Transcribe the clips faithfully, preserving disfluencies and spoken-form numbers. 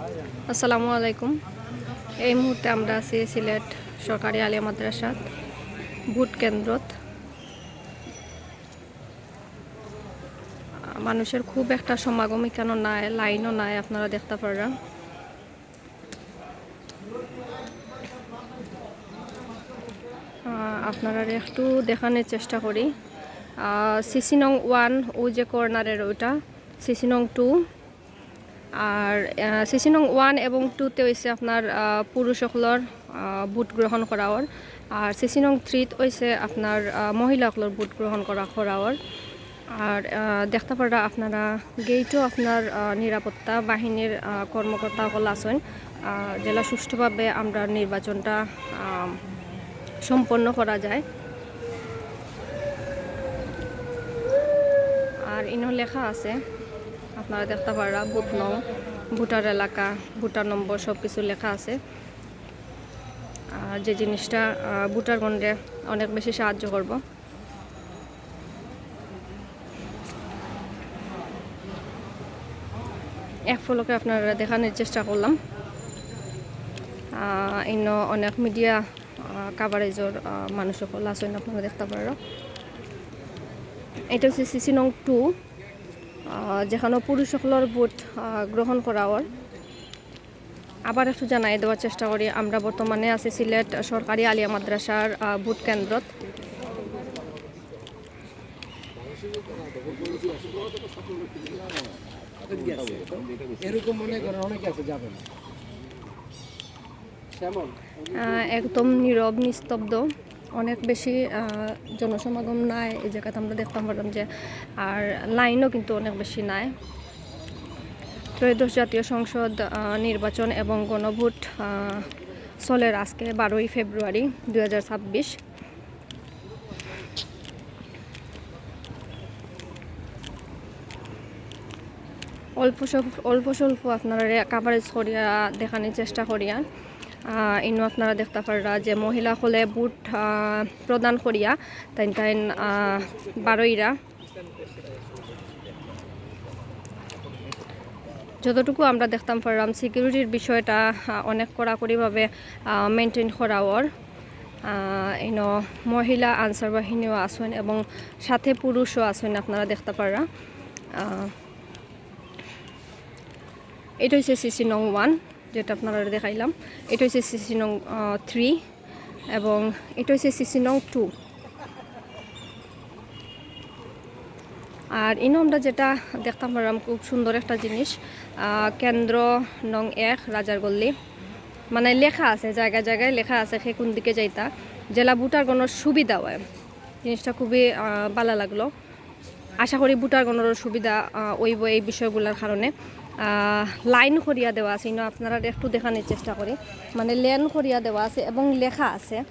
আসসালামু আলাইকুম। এই মুহূর্তে আমরা আছি সিলেট সরকারি আলিয়া মাদ্রাসাত, ভোট কেন্দ্রত। মানুষের খুব একটা সমাগম ইকানো নাই, লাইনও নাই, আপনারা দেখতা পাররা। আহ, আপনারারে একটু দেখানির চেষ্টা করি। আহ, সিসি নং ওয়ান, ওই যে কর্নারের ওইটা, সিসি নং টু। আর, আহ, সিসি নং ওয়ান এবং টুতে অইছে আপনার, আহ, পুরুষ অকলর, আহ, ভোট গ্রহণ করাওর। আর সিসি নং থ্রিত অইছে আপনার, আহ, মহিলা অকলর ভোট গ্রহণ করা, করাওর। আর, আহ, দেখতা পাররা আপনারা গেইটও আপনার, আহ, নিরাপত্তা বাহিনীর, আহ, কর্মকর্তা অকল আছইন, আহ, যেলা সুষ্ঠুভাবে আমরা নির্বাচনটা, আহ, সম্পন্ন করা যায়। আর ইনো লেখা আছে, আপনারা দেখতা পাররা বুথ নং, ভোটার এলাকা, ভোটার নম্বর সব কিছু লেখা আছে। আর যে জিনিসটা, আহ, ভোটারগণরে অনেক বেশি সাহায্য করব। এক পলকে আপনারারে দেখানির চেষ্টা করলাম। আহ, ইনো অনেক মিডিয়া, আহ, কাভারেজর, আহ, মানুষ অকল আছইন, আপনারা দেখতা পাররা। এটা অইছে সিসি নং টু, আহ, যেখানো পুরুষ অকলর ভোট, আহ, গ্রহণ করাওর। আবার একটু জানাই দেওয়ার চেষ্টা করি, আমরা বর্তমানে আছি সিলেট সরকারি আলিয়া মাদ্রাসার, আহ, ভোট কেন্দ্রত। এরকম মনে করেন অনেকে আছে, যাবেন। আহ, একদম নীরব নিস্তব্ধ, অনেক বেশি, আহ, জনসমাগম নাই এই জাগাত। আমরা দেখতাম পারলাম যে, আর লাইনও কিন্তু অনেক বেশি নাই। ত্রয়োদশ জাতীয় সংসদ, আহ, নির্বাচন এবং গণভোট, আহ, চলের আজকে বারোই ফেব্রুয়ারি দুই হাজার ছাব্বিশ। অল্প স্বল্প, অল্প স্বল্প আপনারারে কাভারেজ করিয়া দেখানির চেষ্টা করিয়া। আহ, ইনো আপনারা দেখতা পাররা যে মহিলা অকলে ভোট, আহ, প্রদান করিয়া তাইন তাইন, আহ, বারইরা। যতটুকু আমরা দেখতাম পারলাম, সিকিউরিটির বিষয়টা, আহ, অনেক কড়াকড়িভাবে, আহ, মেইনটেইন করা অর। আহ, ইনো মহিলা আনসার বাহিনীও আছইন এবং সাথে পুরুষও আছইন, আপনারা দেখতা পাররা। আহ, এটা অইছে সিসি নং ওয়ান, যেটা আপনারারে দেখাইলাম। এটা অইছে সিসি নং, আহ, থ্রি। এবং এটা অইছে সিসি নং টু। আর ইনো আমরা যেটা দেখতাম পারলাম, খুব সুন্দর একটা জিনিস, আহ, কেন্দ্র নং এক, রাজার গল্লি, মানে লেখা আছে, জায়গায় জায়গায় লেখা আছে কে কোন দিকে যাইতা, যেলা ভোটারগণর সুবিধা অয়। জিনিসটা খুবই, আহ, ভালা লাগলো। আশা করি ভোটারগণর সুবিধা, আহ, অইবো এই বিষয়গুলার কারণে। আহ, লাইন করিয়া দেওয়া আছে, ইনো আপনারারে একটু দেখানির চেষ্টা করি, মানে লেন করিয়া দেওয়া আছে এবং লেখা আছে।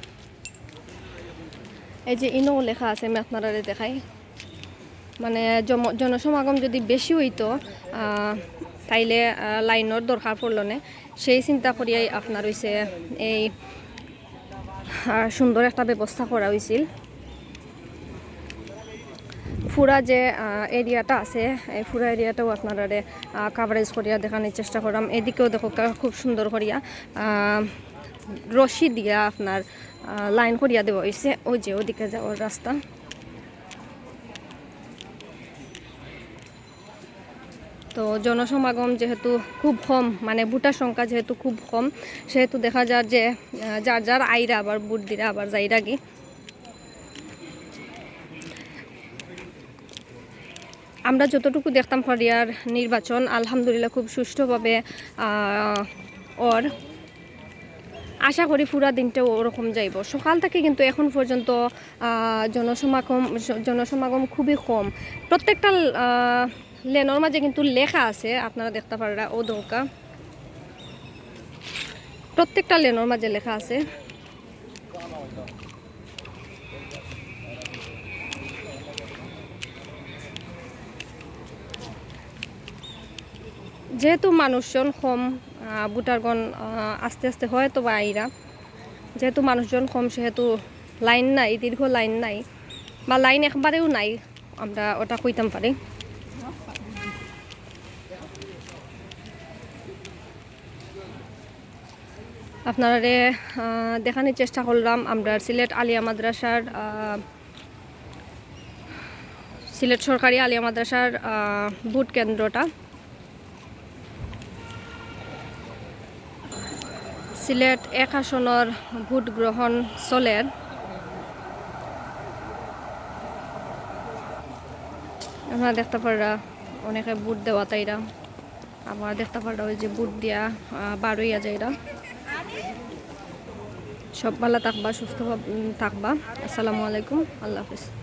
এই যে ইনো লেখা আছে, আমি আপনারারে দেখাই, মানে জম-, জনসমাগম যদি বেশি অইতো, আহ, তাইলে, আহ, লাইনর দরকার পড়লো নে, সেই চিন্তা করিয়াই আপনার অইছে এই, আহ, সুন্দর একটা ব্যবস্থা করা অইছিল। পুরা যে, আহ, এরিয়াটা আছে, এই পুরা এরিয়াটাও আপনারারে, আহ, কাভারেজ করিয়া দেখানির চেষ্টা করলাম। এদিকেও দেখউক্কা, খুব সুন্দর করিয়া, আহ, রশি দিয়া আপনার, আহ, লাইন করিয়া দেওয়া অইছে। ওই যে ওদিকে যাওয়ার রাস্তা। তো জনসমাগম যেহেতু খুব কম, মানে ভোটার সংখ্যা যেহেতু খুব কম, সেহেতু দেখা যার যে, আহ, যার যার আইরা আবার ভোট দিরা আবার যাইরাগি। আমরা যতটুকু দেখতাম পারিয়ার নির্বাচন আলহামদুলিল্লাহ খুব সুষ্ঠুভাবে, আহ, অর। আশা করি পুরা দিনটাও ওরকম যাইবো। সকাল থাকি কিন্তু এখন পর্যন্ত, আহ, জনসমাগম, জ-, জনসমাগম খুবই কম। প্রত্যেকটা, আহ, লেনর মাঝে কিন্তু লেখা আছে, আপনারা দেখতা পাররা, ও দেখউক্কা। প্রত্যেকটা লেনর মাঝে লেখা আছে। যেহেতু মানুষজন কম, আহ, ভোটারগণ, আহ, আস্তে আস্তে হয়তো বা আইরা। যেহেতু মানুষজন কম, সেহেতু লাইন নাই, দীর্ঘ লাইন নাই, বা লাইন একবারেও নাই, আমরা ওটা কইতাম পারি। আপনারারে, আহ, দেখানির চেষ্টা করলাম আমরা সিলেট আলিয়া মাদ্রাসার, আহ, সিলেট সরকারি আলিয়া মাদ্রাসার, আহ, ভোট কেন্দ্রটা। সিলেট এক আসনর ভোট গ্রহণ চলের। আপনারা দেখতা পাররা অনেকে ভোট দেওয়াত আইরা, আবার দেখতা পাররা ওই যে ভোট দিয়া, আহ, বার অইয়া যাইরা। সব ভালা থাকবা, সুস্থ ভাব-, উম, থাকবা। আসসালামু আলাইকুম, আল্লাহ হাফিজ।